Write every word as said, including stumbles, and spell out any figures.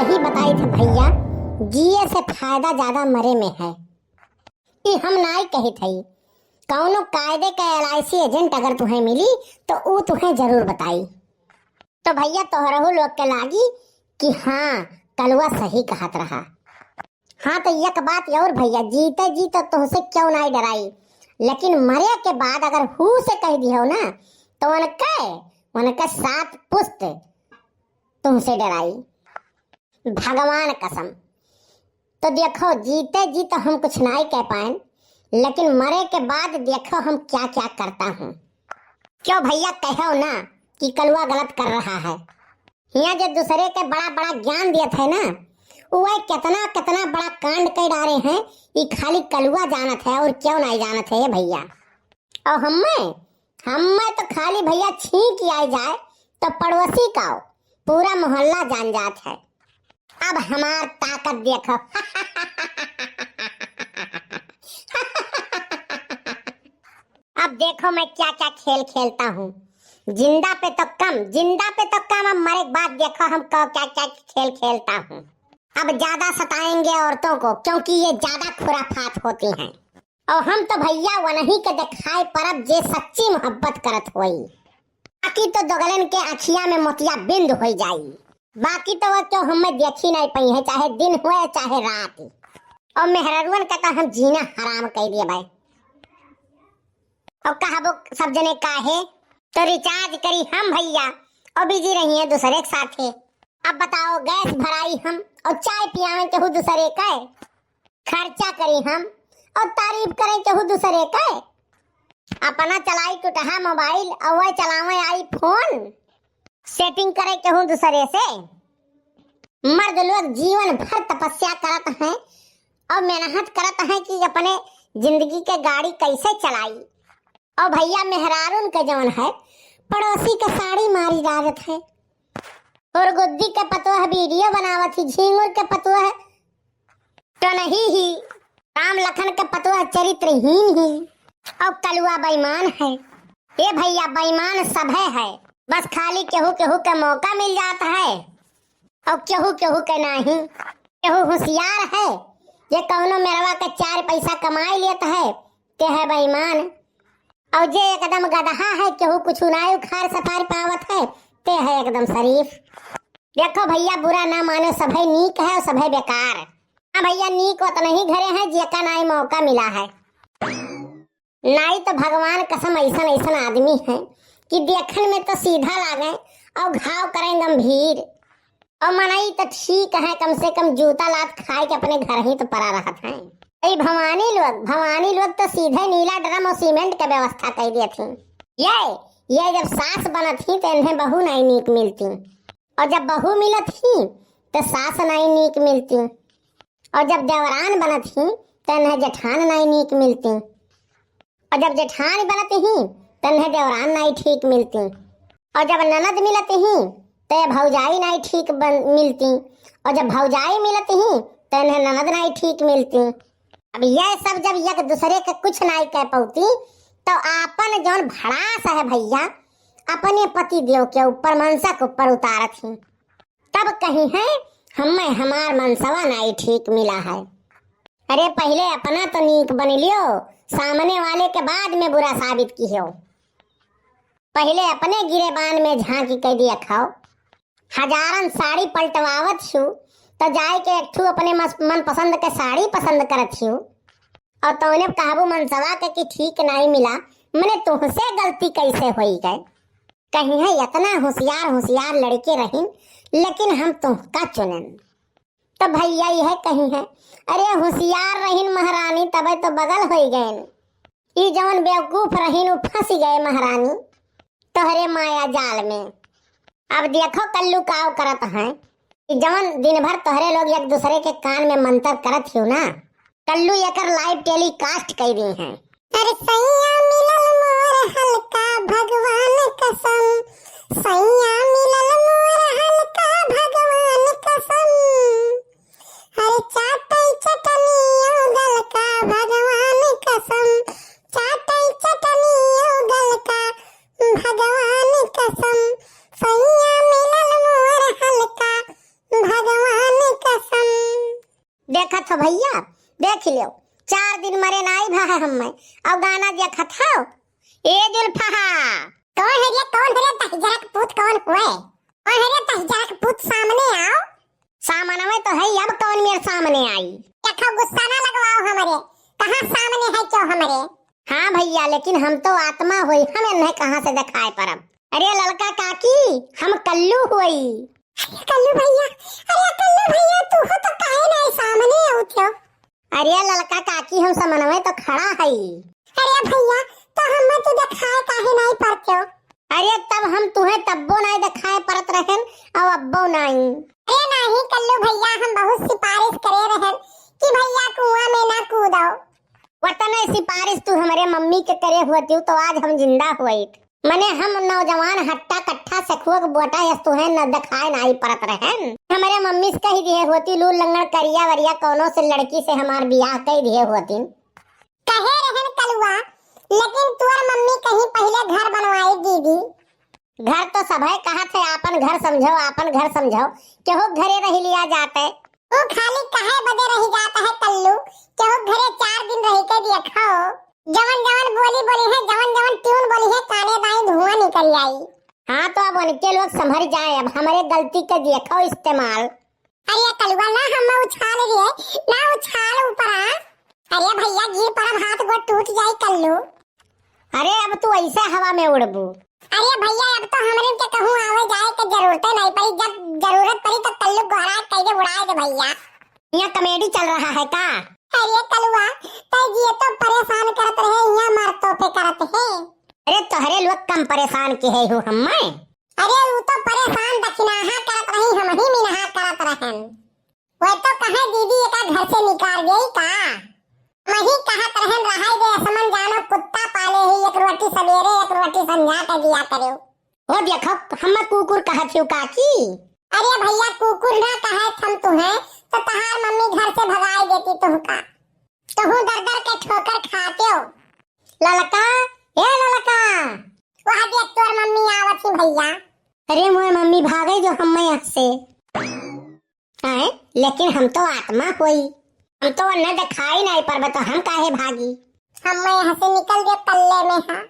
यही बताई थे भैया, जिए से फायदा ज्यादा मरे में है। ई हम नाई कहित हई, कौनो कायदे का एल आई सी एजेंट अगर तुहें मिली तो ऊ तुहें जरूर बताई। तो भैया तोहरहू लोग के लागी कि हाँ, कलुआ सही कहत रहा। हाँ तो एक बात और भैया, जीते जी तो तुहसे क्यों नाई डराई, लेकिन मरे के बाद अगर हू से कह दिहो ना तो उनके, उनके सात पुस्त तुहसे डराई। भगवान कसम। तो देखो, जीते जी तो हम कुछ नाई कह पाएन, लेकिन मरे के बाद देखो हम क्या क्या करता हूँ। क्यों भैया, कहो ना कि कलुआ गलत कर रहा है। हियाँ जो दूसरे के बड़ा बड़ा ज्ञान दियत है ना, वह कितना कितना बड़ा कांड कर डारे हैं, ये खाली कलुआ जानत है और क्यों नाई जानत है ये भैया। और हमें, हमें तो खाली भैया छींक आए जाए तो पड़ोसी का पूरा मोहल्ला जान जात है। अब हमार ताकत देखो। अब देखो मैं क्या क्या खेल खेलता हूँ। जिंदा पे तो कम, जिंदा पे तो कम, अब मरे के बाद देखो हम क्या क्या खेल खेलता हूँ। अब ज्यादा सताएंगे औरतों को, क्योंकि ये ज्यादा खुराफात होती हैं। और हम तो भैया वनही के दिखाए परब जे सच्ची मोहब्बत करत होई। बाकी तो दोगलन के अखिया में मोतिया बिंद हो जाई। बाकी तो वो क्यों हमें देखी नहीं पाई है, चाहे दिन हुए चाहे रात। और मेहररुअन का तो हम जीना हराम कर दिए भाई। और कहबो सब जने काहे, तो रिचार्ज करी हम भैया और बिजी रही है दूसरे के साथे। अब बताओ, गैस भराई हम और चाय पियावे केहू दूसरे का, खर्चा करी हम और तारीफ करे केहू दूसरे का। अपना चलाई टुटहा मोबाइल और वह चलावे आई फोन, सेटिंग करे केहू दूसरे से। मर्द लोग जीवन भर तपस्या करत हैं और मेहनत करत हैं कि अपने जिंदगी के गाड़ी कैसे चलाई। और भैया मेहरारून के जौन है, पड़ोसी के साड़ी मारी डालत है। और गुद्दी के पतोह वीडियो बनावत ही, झींगुर के पतोह तो नहीं ही, राम लखन के पतोह चरित्रहीन ही। और कलुआ बेईमान है। ए भैया, बेईमान सभे है, बस खाली केहू केहू के मौका मिल जात है और केहू केहू के नाही। केहू होशियार है, जे कौनो मेरवा के चार पैसा कमाई लेत है, ते है बेईमान। और जे एकदम गदहा है, केहू कुछ नाई उखाड़ सफार पावत है, ते है एकदम शरीफ। देखो भैया, बुरा ना मानो, सभे नीक है और सभे बेकार। हाँ भैया, नीक उतना ही घरे है जेका नाई मौका मिला है। नाई तो भगवान कसम ऐसन ऐसन आदमी है कि देखन में तो सीधा लागे और घाव करें गंभीर। और मनई तो ठीक है, कम से कम जूता लात खाए के अपने घर ही तो परा रहत हैं। ई भवानी लोग, भवानी लोग तो सीधे नीला ड्रम और सीमेंट के व्यवस्था कर दिए थी। ये, ये जब सास बनत ही तो इन्हें बहू नाई नीक मिलती, और जब बहू मिलत ही तो सास नाई नीक मिलती, और जब देवरान बनत ही तो इन्हें जेठान नाई नीक मिलती। और जब जेठान बनत ही, तन्हे देवरान नाई ठीक मिलती। और जब ननद मिलत ही, ते भौजाई नाई ठीक बन, मिलती। और जब भौजाई मिलत ही, तन्हे ननद नाई ठीक मिलती। अब यह सब जब एक दूसरे के कुछ नाई कह पौती, तो आपन जौन भड़ास है भैया, अपने पति देव के ऊपर, मनसा के ऊपर उतारत ही। तब कही है, हमें हमार मनसवा नाई ठीक मिला है। अरे, पहिले अपना तो नीक बन लियो, सामने वाले के बाद में बुरा साबित किहो। पहिले अपने गिरेबान में झांकी के देखो। हजारन साड़ी पलटवावत छु, तो जाए के एक ठू अपने मस-, मनपसंद के साड़ी पसंद करत छु। और तौने कहबू मनसवा के कि ठीक नाई मिला, मने तुहसे गलती कैसे होई गए? कही है, इतना होशियार, होशियार लड़के रहिन, लेकिन हम तुहका चुनन। तो भैया यह कही है, अरे होशियार रहिन महारानी, तबे तो बगल होई गए। ई जवन बेवकूफ रहिन, उ फंस गए महारानी तोहरे माया जाल में। अब देखो कल्लू काव करत हैं, ई जवन दिन भर तोहरे लोग एक दूसरे के कान में मंतर करत हियो ना, कल्लू एकर लाइव टेलीकास्ट कई दी हैं। अरे सैया मिलल मोर हल्का भगवान कसम, सैया मिलल मोर हल्का भगवान कसम। अरे चाटै चटनी उगल का भगवान कसम, चाटै चटनी उगल का भगवान कसम। सैया मिलल मोर हल्का भगवान तो भइया, देखि लेव, चार दिन मरे नाहीं भा है हम्मे, अउ गाना देखत हौ। ए जुल्फहा। कौन है रे, कौन है रे, दहिजरा के पूत कौन हुए? कौन है रे, दहिजरा के पूत, सामने आओ। सामनवे तो है, अब कौन मेरे सामने आई? देखो, गुस्सा ना लगवाओ हमरे, कहाँ सामने है क्यों हमरे? हाँ भइया, लेकिन हम तो आत्मा होई, हम इन्हें कहाँ से देखाए परब? अरे ललका काकी, हम कल्लू होई। अरे कल्लू भइया, अरे कल्लू भइया, तू हो तो काहे नाहीं सामने आउत हो? अरे ललका काकी, हम समनवे तो खड़ा हई। अरे भइया, तो हम्मे तू देखाए काहे नाहीं परत हो? अरे तब हम तुहें तब्बो नाहीं देखाए परत रहन, अउ अब्बो नाहीं। अरे नाहीं कल्लू भइया, हम बहुत सिफारिश करे रहन कि भइया कुआं में ना कूदो। वतने सिफारिश तू हमरे मम्मी के करे होती तो आज हम जिंदा होइत। मने हम नौजवान हट्टा कट्ठा सखुआ के बोटा यस तुहें न देखाए नाहीं परत रहन। हमरे मम्मी से कहि दिहे होती लूर लंगड़ करिया वरिया कौनो से लड़की से हमार बियाह कहि दिहे होती। कहे रहन कलुआ, लेकिन तोर मम्मी कहीं पहिले घर बनवाई दीदी। घर तो सभे कहत है, आपन घर समझो, आपन घर समझो, केहू घरे रहि लिया जाते। तू खाली कहे बदे रहि जात है कल्लू, केहू घरे चार दिन रहि के देखो। जवन जवन बोली बोली है, जवन जवन ट्यून बोली है, काने दाई धुआं निकल आई। हाँ, तो अब उनके लोग संभर जाए, अब हमरे गलती के देखो इस्तेमाल। अरे कलुआ ना हम उछाल रे, ना उछाल ऊपरा। अरे भइया गिर परब, हाथ गोड़ टूट जाई कल्लू। अरे अब तू ऐसे हवा में उड़बू। अरे भइया अब तो हमरे के कहूँ आवे जाए के जरूरते नाहीं पड़ी, जब जरूरत पड़ी तो कल्लू गोहरा के कह दे उड़ाए दे भइया। यहाँ कॉमेडी चल रहा है का? अरे कलुआ, तै जिए तो परेशान करत रहे, यहाँ मरतो पे करत है। अरे तोहरे लोग कम परेशान के है हो हम्मे। अरे ऊ तो परेशान दखिनाहा करत रही, हम ही मिनहा करत रहन। वह तो कहे दीदी एका घर से निकाल गई का? हम ही कहत रहन रहाई दे, असमन जानो कुत्ता पाले ही, एक रोटी सवेरे एक रोटी संझा के दिया करे। हो देखो, हम कुकुर कहत हियो काकी। अरे भइया कुकुर ना कहे हम तुहें, तो तहार मम्मी घर से भगाई देती तुहका। तुहू दर दर के ठोकर खाते हो। ललका, ए ललका। वह देख तोर मम्मी आवत ही भइया। अरे मोर मम्मी भागे जो हम्मे यहाँ से। आए, लेकिन हम तो आत्मा होई। हम तो उन्हें दिखाई नाहीं परबे तो हम काहे भागी? हम्मे यहाँ से निकल दे कल्ले में हाँ।